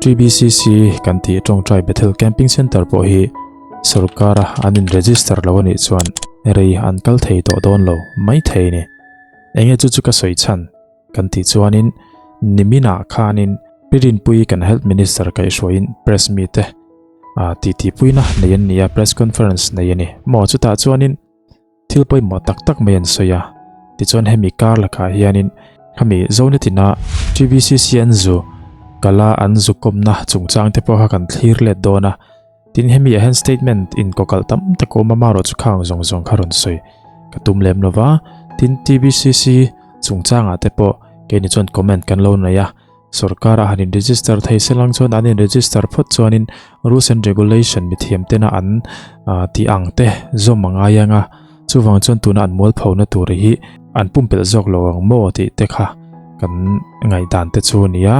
TBCC kan tih Tawngtai Bethel Camping Centre pawh hi sorkara an in register lo a nih chuan rei an kal thei tawh dawn lo mai thei ni. Enge chu chu ka sawi chhan kan tih chuanin niminah khanin Pi Rinpuii kan Health Minister kaihhruaiin press mite titipuina nei an ni a, press conference nei a ni maw chutah chuanin Thil pawimawh tak tak mai an sawi a, tichuan hemi kar lakah hianin khami Zonetina TBCC an zu kala an zu kawmna chungchang te pawh kha kan thlir let dawn a, tin hemi ah hian statement inkawkalh tam tak a awm a, marawh chu khang zawng zawng kha rawn sawi ka tum lem lo va, tin TBCC chungchangah te pawh keini chuan comment kan lo nei a. Sorkar a han in register thei se lang chuan an in register phawt chuanin rules and regulation mithiam tena an tih ang te zawm a ngai ang a, chuvang chuan tuna an mualpho na tur hi an pumpelh zawk lo ang maw tih te kha kan ngaihdan te chu a ni a,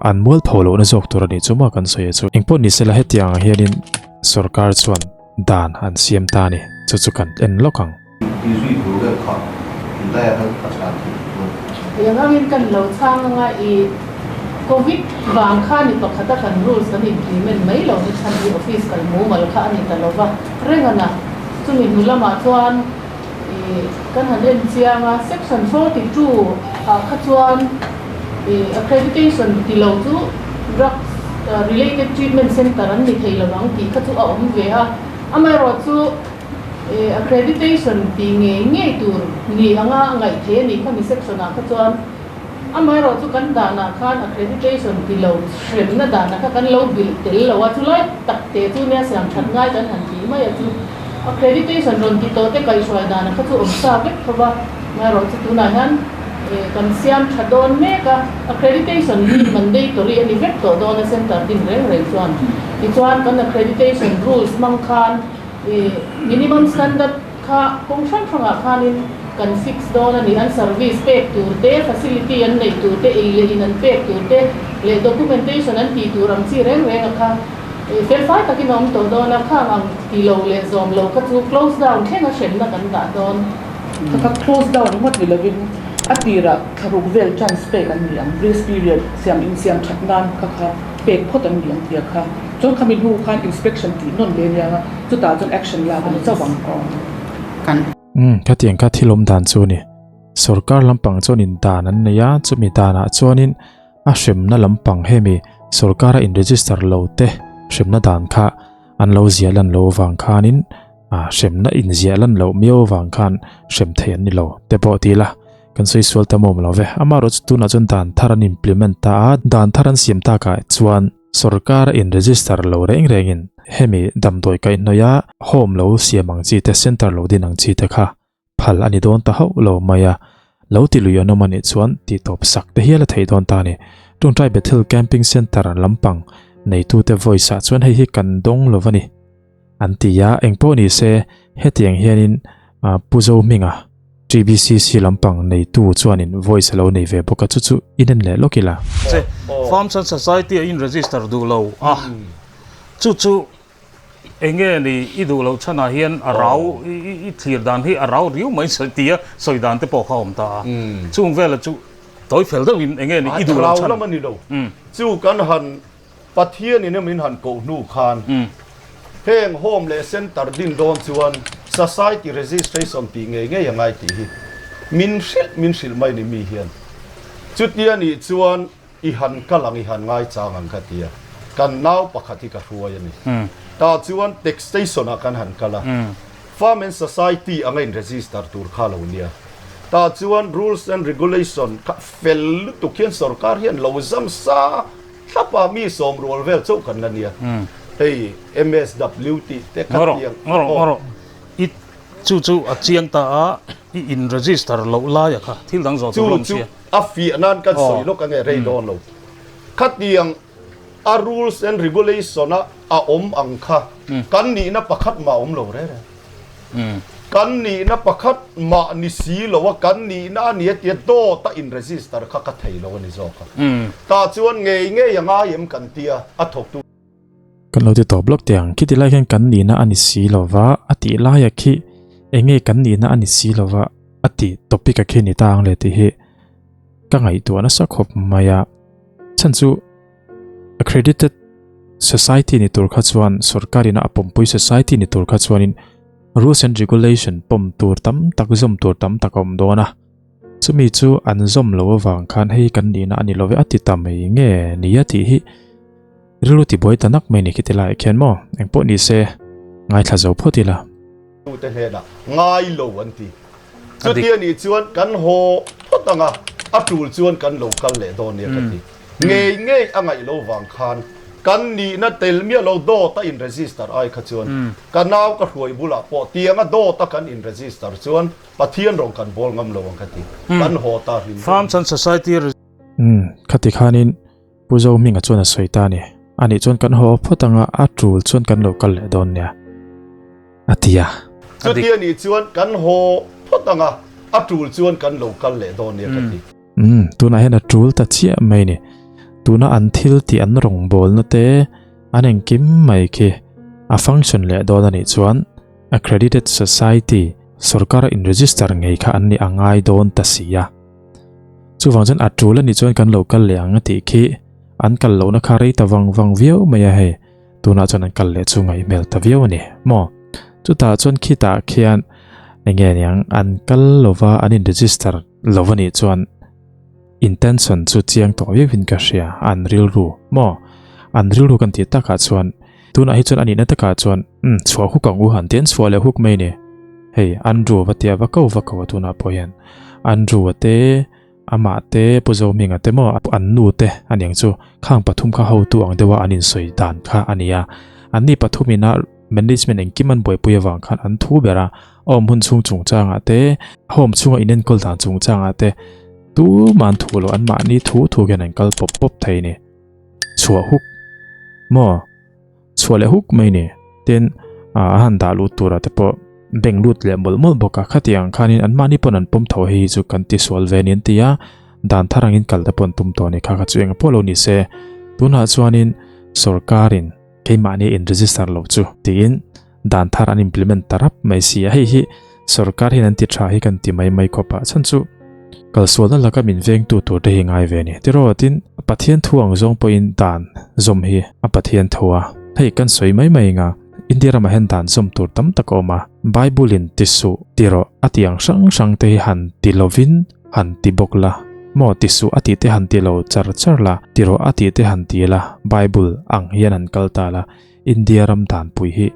an mualpho lohna zawk tur a nih chu maw kan sawi a chu. Engpawh ni sela hetiang ah hianin sorkar chuan dan an siam ta a ni, chu chu kan en lawk ang. Ti zui tur vel kha tunlai ah khan a chhan theih chuan. Eng angin kan lo chhang anga i Covid vang kha ni pakhat a kan rules kan implement mai lo na chhan hi office kal mumal kha a ni ta lo va reng a na. Chumi hnu lamah chuan i kan han en chiang a section 42 ah kha chuan i accreditation ti lo chu drugs related treatment center an ni thei lo ang tih kha chu a awm ve a. Amaherawhchu Accreditation tih ngei ngei tur ni anga a ngaih thei a nih khami section ah kha chuan amaherawh chu kan danah khan accreditation ti lo hremna danah kha kan lo bilh tel lo a, chulai tak te chu nia siam that ngai kan han tih mai a chu accreditation rawn ti tawh te kaihhruai danah kha chu awm sa vek tho va, amaherawh chu tunah hian kan siam tha dawn mek a, accreditation hi mandatory a ni vek tawh dawn a center din reng reng chuan tichuan kan accreditation rules hmang khan I minimum standard kha kawng hrang hrangah khanin kan fix dawn a ni. An service pek tur te, facility an neih tur te, ei leh in an pek tur te leh documentation an tih tur ang chi reng reng a kha felfai takin a awm tawh dawn a, khang ang ti lo leh zawm lo kha chu close down thleng a hremna kan dah dawn. Kha kha close down ringawt ni lovin a tirah thlaruk vel chance pek an ni ang, grace period siam insiam that nan kha kha pek phawt an ni ang tia kha. Chuan khami hnu khan inspection tih nawn ve aniang a, chutah chuan action lak a ni chauh ang. Kan. Umm, khatiang kha thil awm dan chu a ni. Sorkar lampang chuanin dan an nei a, chumi danah chuanin a hremna lampang hemi sorkara in register lo te hremna dan kha an lo ziah lan loh avang khanin ah hremna in ziah lan loh miau avang khan hrem thei an ni lo te pawh ti ila kan sawi sual ta mawm lo ve. Amaherawhchu chu tunah chuan dan thar an implement ta a, dan thar an siam takah chuan Sorkar in register lo reng rengin hemi damdawi kaihhnawih a home lo siam ang chi te center lo din ang chi te kha phal a ni dawn ta hauh lo mai a, lo ti lui an awm a nih chuan tih tawp sak te hial a theih dawn ta a ni. Tungtai Bethel Camping Centre lampang neitute voice ah chuan hei hi kan dawng lo va ni an ti a, engpawh ni se hetiang hianin Pu Zohminga TBCC lampang neitu chuanin voice a lo nei ve bawk a, chu chu inen leh lawk ila. Che, Farms and Society a in register duh lo a, chu chu enge ni i duh loh chhanah hian a rau i thlir dan hi a rau riau mai sawi tia sawi dan te pawh kha a awm ta a, chung vela chu tawi fel deuhin enge ni i duh loh chhan. A rau lam a ni lo, chu kan han Pathian in min han koh hnu khan heng home leh center din dawn chuan society registration tih ngei ngei a ngai tih hi min hrilh min hrilh mai ni mi hian chutia nih chuan i han kal ang i han ngai chang ang ka ti a kan nau pakhat hi ka hruai a ni tah chuan taxation ah kan han kal a farm and society anga in register tur kha lo nia tah chuan rules and regulation kha fel lutuk hian sorkar hian lo zam sa Thlapa mi sawm rual vel chauh kan la nia. Hei MSW tih te kha tiang. Ngawrawh, ngawrawh, i chu chu a chiang ta a, i in register loh lai a kha thil dang zawh tur lawm sia. Chu chu a fiah nan kan sawi lawk ange rei dawn lo. Khatiang a rules and regulation a a awm ang kha kan nihna pakhat mah awm lo reng reng. Kan nihna pakhat mah ni si lo a, kan nihna a nia tia dawt a in register kha ka thei lo a ni zawk a. Tah chuan ngei ngei a ngai em kan tia a thawktu. Kan lo ti tawp lawk teh ang, khiti lai khian kan nihna a ni si lo va a tih laia khi eng nge kan nihna a ni si lo va a tih topic a khi ni ta ang le tih hi ka ngaihtuah nasa khawp mai a, chhan chu. Accredited society ni tur kha chuan sorkar ina a pawmpui society ni tur kha chuanin rules and regulation pawm tur tam tak zawm tur tam tak a awm dawn a. Chumi chu an zawm lo avang khan hei kan nihna a ni lo ve a ti ta mai nge nia tih hi rilru tibuai ta nak mai ni khiti laiah khian maw engpawh ni se ngaithla zo phawt ila. Tute hnenah ngai lo an ti. Chuti a nih chuan kan haw phawt ang a, a tul chuan kan lo kal leh dawn nia ka ti. Ngei ngei a ngaih lo vang khan kan nihna tel miah lo dawt a in register ai kha chuan ka nau ka hruai bulah pawh tianga dawt a kan in register chuan Pathian rawng kan bawl ngam lo ang ka ti. Kan haw ta hlim deuh. Farms and Society Umm, khati khanin Pu Zohminga chuan a sawi ta a ni. Anih chuan kan haw phawt anga a tul chuan kan lo kal leh dawn nia, a ti a. Chuti anih chuan kan haw phawt anga a tul chuan kan lo kal leh dawn nia ka ti. Umm, tunah hian a tul ta chiah mai ni. Tuna an thil tih an rawngbawlna te an engkim mai khi a function leh dawn anih chuan Accredited Society sorkara in register ngei kha an ni a ngai dawn ta si a. Chuvang chuan a tul anih chuan kan lo kal leh ang a tih khi an kal lohna kha rei ta vang vang viau mai a hei tunah chuan an kal leh chu ngaihmel ta viau a ni maw. Chutah chuan khitah khian enge niang an kal lova an in register lo anih chuan intention chu chiang tawh viau in ka hria an rilru maw an rilru kan tih takah chuan Tunah hi chuan a nihna takah chuan umm chhuah huk ang u han ti an chhuah leh huk mai ni. Hei Andrew va tia va ko va ko a tunah pawh hian Andrew a te amah te Pu Zohminga te maw an nu te a niang chu khang pathum kha hotu ang deuha an insawi dan kha a ni a. Anni pathum ina management engkim an buaipui avang khan an thu ber a, a awm hun chhung chungchangah te home chhunga inenkawl dan chungchangah te tuman thu loh anmahni thu thu hian an kal pawp pawp thei a ni. Chhuah huk maw chhuah leh huk mai ni tin a han dah lut turah te pawh bank lut leh mawlh mawlh bawk a khatiang khanin an mahni pawn an pawm tho hei hi chu kan ti sual ve ni an ti a dan thar angin kal te pawh an tum tawh a ni kha kha chu eng pawh lo ni se tunah chuanin sorkarin keimahni in register lo chu tiin dan thar an implement ta rap mai si a hei hi sorkar hian an ti tha hi kan ti mai mai khawp a chhan chu kalsualna laka min vengtu tur te hi ngai ve ni tiraw tin Pathian thu ang zawng pawhin dan zawm hi a Pathian thu a hei kan sawi mai mai anga India ramah hian dan zawm tur tam tak a awm a Bible in ti suh tiraw a tih ang hrang hrang te hi han ti lovin han ti bawk la maw ti suh a tih te han ti lo char char la tiraw a tih te han ti la Bible ang hian han kal ta la India ram danpui hi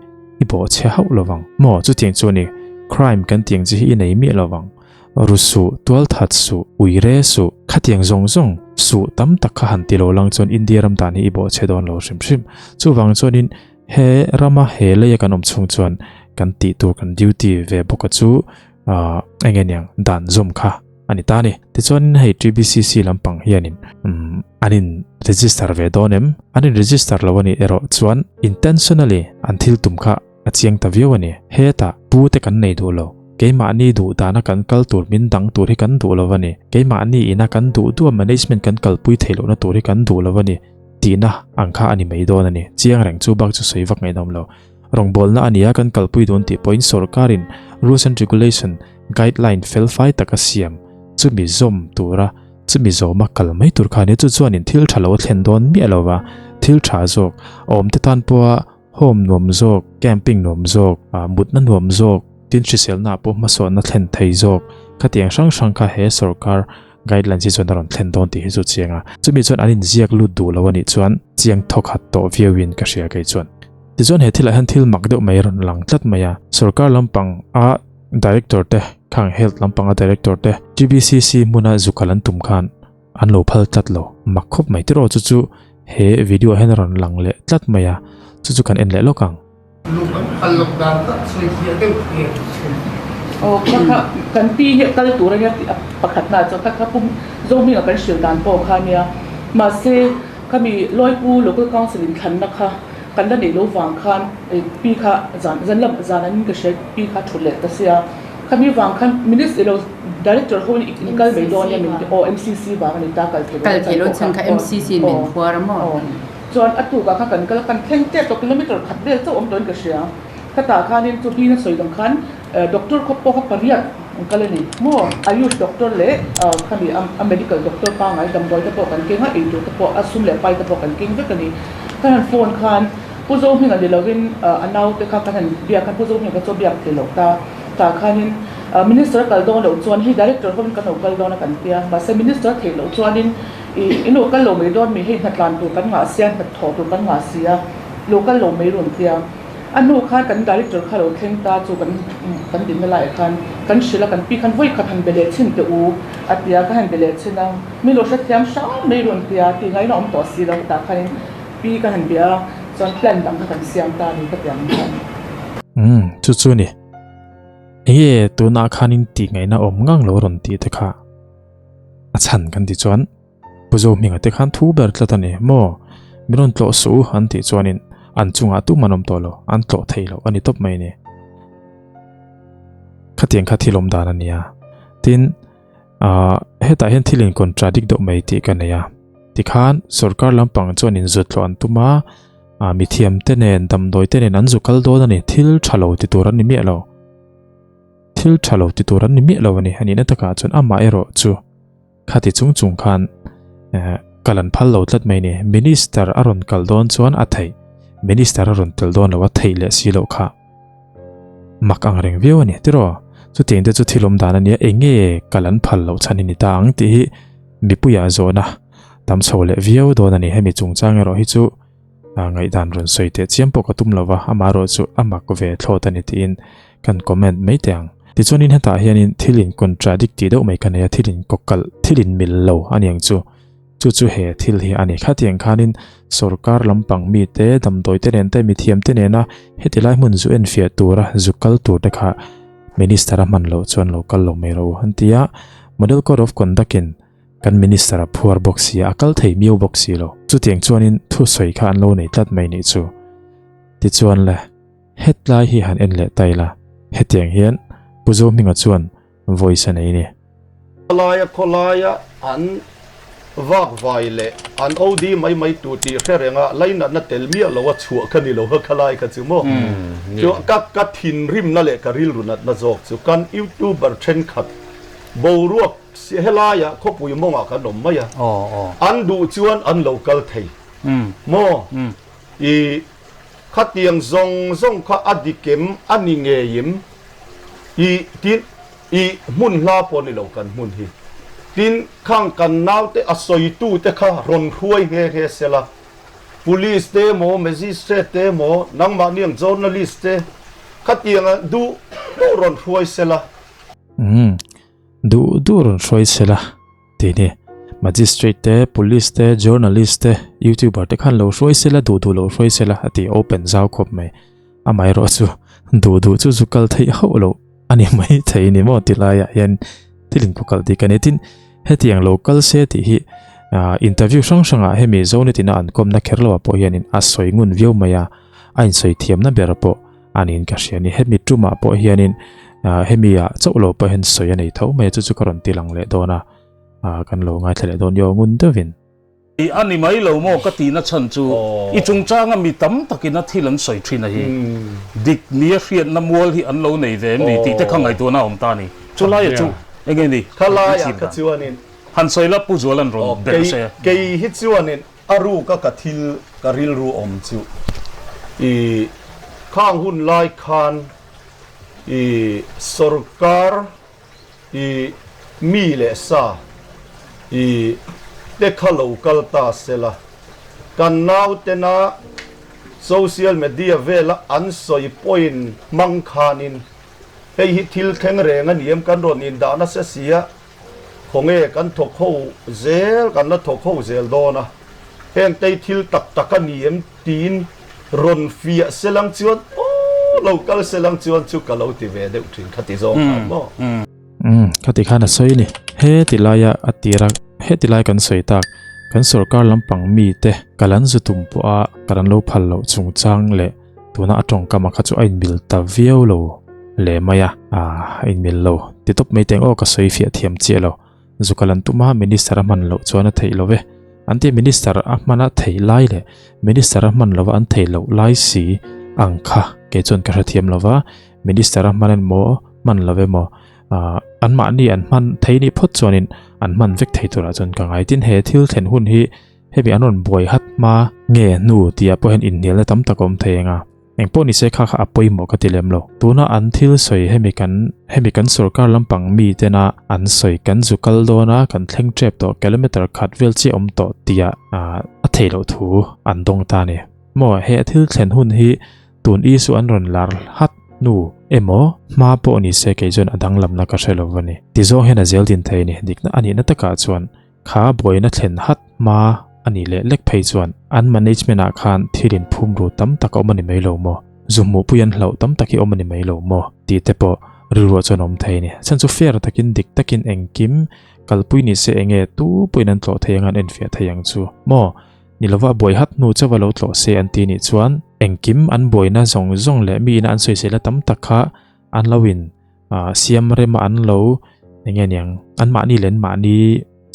i bawhchhe hauh lovang maw? Chutiang chu a ni, crime kan tih ang chi hi i nei miah lovang. Ru suh, tualthat suh, uire suh, khatiang zawng zawng suh tam tak kha han ti lo lang chuan India ram dan hi i bawhchhe dawn lo hrim hrim. Chuvang chuanin he rama he leia kan awm chhung chuan kan tih tur kan duty ve bawka chu ahh eng nge niang dan zawm kha a ni ta a ni. Tichuanin hei TBCC lampang hianin umm an in register ve dawn em? An in register lo a nih erawh chuan intentionally an thil tum kha a chiang ta viau a ni. Hetah pu te kan nei duh lo, keimahni duh dana kan kal tur min dang tur hi kan duh lo a ni, keimahni ina kan duh duha management kan kalpui theih lohna tur hi kan duh lo a ni tihna ang kha a ni mai dawn a ni. Chiang reng chu bak chu sawi vak ngaihnawm lo. Rawngbawlna a nia kan kalpui dawn tih pawhin sorkarin rules and regulation guideline felfai taka siam chumi zawm tura chumi zawma kal mai tur kha nia chu chuanin thil tha lo a thlen dawn miah lova thil tha zawk a awm te tan pawha home nuam zawk camping nuam zawk ah mutna nuam zawk tin hriselna pawh hmasawnna thlen thei zawk khatiang hrang hrang kha he sorkar guidelines hi chuan a rawn thlen dawn tih hi chu chiang a chumi chuan an inziak lut duh lo anih chuan chiang thawkhat tawh viauin ka hria kei chuan. Tichuan he thilah hian thil mak deuh mai a rawn lang tlat mai a, sorkar lampang a director te khang health lampang a director te TBCC hmuna zukal an tum khan an lo phal tlat lo mak khawp mai tiraw chu chu he video ah hian a rawn lang leh tlat mai a chu chu kan en leh lawk ang. Lung an phal loh dan tak sawi fiah deuh hi a thin. Aw kha kha kan pi hi a kal tur a nia tih a pakhat na chuan kha kha pum Zohminga kan hrilh dan pawh kha a nia mahse khami Lawipu Local Council in thlanna kha Kan la neih lo vang khan pi kha zan zan lam zan an ka hria pi kha thut leh ta sia khami vang khan minister ilo director ho in in kal mai dawn nia min ti aw MCC vang ani ta kal thei kal thei lo chhan kha MCC in min phuar a maw chuan a tuk ah khan kan kal a kan thleng tep tawh kilometer khat vel chauh awm tawh in ka hria khatah khanin chu pi na sawi dang khan doctor khawp pawh kha pariat. An kal a ni maw? Ayush doctor leh khami a medical doctor pangngai damdawi te pawh kan keng a, eitur te pawh a sum leh pai te pawh kan keng vek a ni. Kan han phone khan Pu Zohminga ni lovin a naute kha kan han biak khan Pu Zohminga kha chu a biak thei loh ta. Tah khanin Minister a kal dawn loh chuan hei Director hovin kan lo kal dawn a kan tia, mahse Minister a theih loh chuanin ih in lo kal lo mai dawn mi hei hnatlan tur kan ngah sia, hnathawh tur kan ngah sia, lo kal lo mai rawn tia. A hnu khan kan Director kha lo thleng ta chu kan kan dinna laiah khan kan hrilh a, kan pi khan vawi khat han be leh chhin teh u a ti a, ka han be leh chhin a, mi lo hrethiam hram mai rawn ti a, tih ngaihna awm tawh si lo tah khanin pi ka han bia a, chuan plan dang kha kan siam ta a ni ka ti ang khan. Umm chu chu ni. Enge tunah khanin tih ngaihna awm ngang lo rawn tih te kha a chhan kan ti chuan. Pu Zohminga te khan thu ber tlat a ni maw? Min rawn tlawh suh u an tih chuanin an chungah tum an awm tawh lo, an tlawh thei lo a ni tawp mai a ni. Khatiang kha thil awm dan a nia. Tin, ah hetah hian thil in contradict deuh mai tih ka nei a. Tikhan sorkar lampang chuan in zut tlawh an tum a, ah mithiam te nen damdawi te nen an zu kal dawn a ni, thil tha lo ti tur an ni miah lo. Thil tha lo ti tur an ni miah lo a ni, a nihna takah chuan amah erawh chu. Khati chung chung khan kal an phal lo tlat mai ni. Minister a rawn kal dawn chuan a theih. Minister a rawn tel dawn lo a theih leh si loh kha. Mak ang reng viau a ni tiraw? Chutiang te chu thil awm dan a nia, eng nge kal an phal loh chhan i ni ta ang tih hi mipuiah zawhna tam chho leh viau dawn a ni. Hemi chungchang erawh hi chu ngaihdan rawn sawi teh chiam pawh ka tum lo va, amaherawh chu a mak ve thlawt a ni tiin kan comment mai teh ang. Tichuanin hetah hianin thil in contradict tih deuh mai ka nei a, thil in kawkalh, thil in mil lo a ni ang chu. Chu chu he thil hi a ni. Khatiang khanin sorkar lampang mite, damdawi te nen te, mithiam te nena heti lai hmun zu enfiah tura zu kal tur te kha Minister a hman loh chuan lo kal lo mai rawh u an ti a. Model Code of Conduct in Kan minister a phuar bawk si a, a kal thei miau bawk si lo. Chutiang chuanin thusawi kha an lo nei tlat mai nih chu. Tichuan le, hetlai hi han en leh ta ila, hetiang hian Pu Zohminga chuan voice a nei ni. Khawlaia khawlaia an vak vai leh an OD mai mai tur tih hre renga lainatna tel miah lo a chhuah ka ni lo a khalai kha chu maw. Chu ka ka thinrimna leh ka rilru natna zawk chu kan youtuber thenkhat boruak Helaiah khawpui mawngah kan awm mai a, an duh chuan an lo kal thei maw? I khatiang zawng zawng kha a dikem a ni ngeiim i tin i hmun hla pawh ni lo kan hmun hi. Tin, khang kan naute a sawitute kha rawn hruai nghe nghe sela, Police te emaw, Magistrate te emaw, nangmahni ang Journalist te khatianga duh duh rawn hruai sela. Umm. Duh duh rawn hruai se la tih ni. Magistrate te, Police te, Journalist te, Youtuber te khan lo hruai se la, duh duh lo hruai se la a ti open zau khawp mai. Amaherawh chu duh duh chu zu kal theih hauh loh a ni mai thei ni maw ti laiah hian thil in kawkalh dik a ni. Tin, hetiang lo kal se tih hi interview hrang hrangah hemi Zonetina an kawmna kher loah pawh hianin a sawi ngun viau mai a, a insawi thiamna ber pawh a niin ka hria a ni. Hemi tumah pawh hianin hemi ah chauh lo pawh hian sawi a nei tho mai a, chu chu ka rawn ti lang leh dawn a, kan lo ngaithla leh dawn nia ngun deuhin. A ni mai lo maw ka tihna chhan chu i chungchanga mi tam takin a thil an sawi thin a hi dik nia hriatna mual hi an lo nei ve em ni tih te kha ngaihtuahna a awm ta a ni. Chu laia chu enge ni? Kha laiah kha chuanin. Han sawi la Pu Zualan rawn ber se. Kei hi chuanin A ruk a ka thil ka rilru awm chu i khang hun lai khan i sorkar i mi leh sa i te kha lo kal ta sela kan nautena social media vela an sawi point hmang khanin hei hi thil thleng reng a ni em kan rawn indah nasa sia. Khawnge kan thawk ho zel, kan la thawk ho zel dawn a, heng tei thil tak tak a ni em tiin rawn fiah se lang chuan aw lo kal se lang chuan chu ka lo ti ve deuh thin kha ti zawng khan maw. Umm khati khan a sawi ni. Heti laia a tira heti lai kan sawi tak kan sorkar lampang mite kal an zu tum pawha kal an lo phal loh chungchang leh Tuna a tawngkam a kha chu a inmil ta viau lo le mai a, a inmil lo ti tawp mai teng aw ka sawi fiah thiam chiah lo. Zukal an tum a, Minister a hman loh chuan a theih lo ve. An ti Minister a hman a theih lai leh Minister a hman lova an theih loh lai si ang kha kei chuan ka hrethiam lo va, Minister a hman emaw hman lo emaw. An mahni an hman thei nih phawt chuanin an hman vek thei turah chuan ka ngai. Tin, he thil thlen hun hi hemi an rawn buai hat hma nge hnu tihah pawh hian inhnialna tam tak a awm thei ang a. Eng pawh nise kha kha a pawimawh ka ti lem lo. Tuna an thil sawi hemi kan hemi kan sorkar lampang mi tena an sawi kan zu kal dawn a, kan thleng tep tawh kilometer khat vel chiah awm tawh tihah a theih loh thu an dawng ta a ni. Maw he thil thlen hun hi tun issue an rawn lar hat hnu emaw hma pawh nise kei chuan a danglamna ka hre lo va ni. Tizawng hian a zel din thei a ni. Dikna a nihna takah chuan Kha buaina thlen hat hma a nih leh lek phei chuan an management ah khan thil in phum ru tam tak a awm a ni mai lo maw? Zu hmuhpui an hlauh tam tak hi awm a ni mai lo maw? Tih te pawh rilruah chuan a awm thei a ni. Chhan chu fair takin dik takin engkim kalpui ni se enge tu pawhin an tlawh thei ang a an enfiah thei ang chu maw? Ni lova a buai hat hnu chauh a lo tlawh se an ti nih chuan engkim an buaina zawng zawng leh mi ina an sawisel a tam tak kha an lo in siam rema an lo enge niang an mahni leh an mahni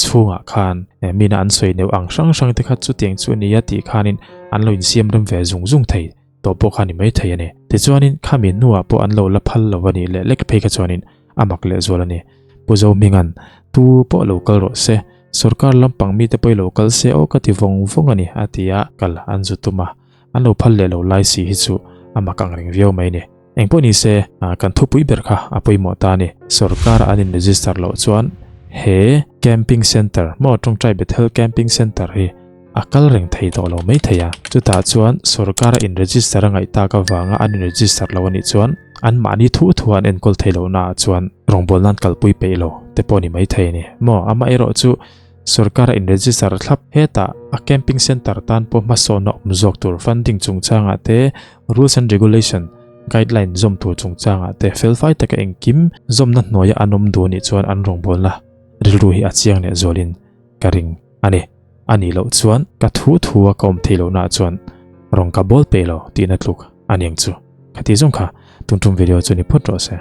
chhungah khan mina an sawi neuh ang hrang hrang te kha chutiang chu ania tih khanin an lo insiam rem ve zung zung thei tawh pawh kha ni mai thei a ni. Tichuanin khami hnuah pawh an lo la phal lo a nih leh lek phei kha chuanin a mak leh zual a ni. Pu Zohminga'n tu pawh lo kal rawh se, sorkar lampang mite pawh i lo kal se aw ka ti vawng vawng a ni a ti a, kal an zu tum a, an lo phal leh lo lai si hi chu a mak ang reng viau mai a ni. Engpawh ni se, kan thupui ber kha a pawimawh ta a ni. Sorkara an in-register loh chuan he camping centre maw Tawngtai Bethel Camping Centre hi a kal reng thei tawh lo mai thei a. Chutah chuan sorkara in-register a ngaih tak avanga an in-register lo a nih chuan anmahni thu thu an enkawl thei lohnaah chuan rawngbawlna an kalpui peih lo te pawh a ni mai thei a ni. Maw amaherawh chu Sorkara in-register thlap hetah a camping centre tan pawh hmasawnna awm zawk tur funding chungchangah te, rules and regulation guideline zawm tur chungchangah te felfai taka engkim zawmna hnuaia an awm duh anih chuan an rawngbawlna rilru hi a chiang leh zualin ka ring a ni. A nih loh chuan ka thu thu a ka awm theih lohnaah chuan rawng ka bawl peih lo tihna tluk a niang chu. Khati zawng kha tun tum video chu ni phawt rawh se.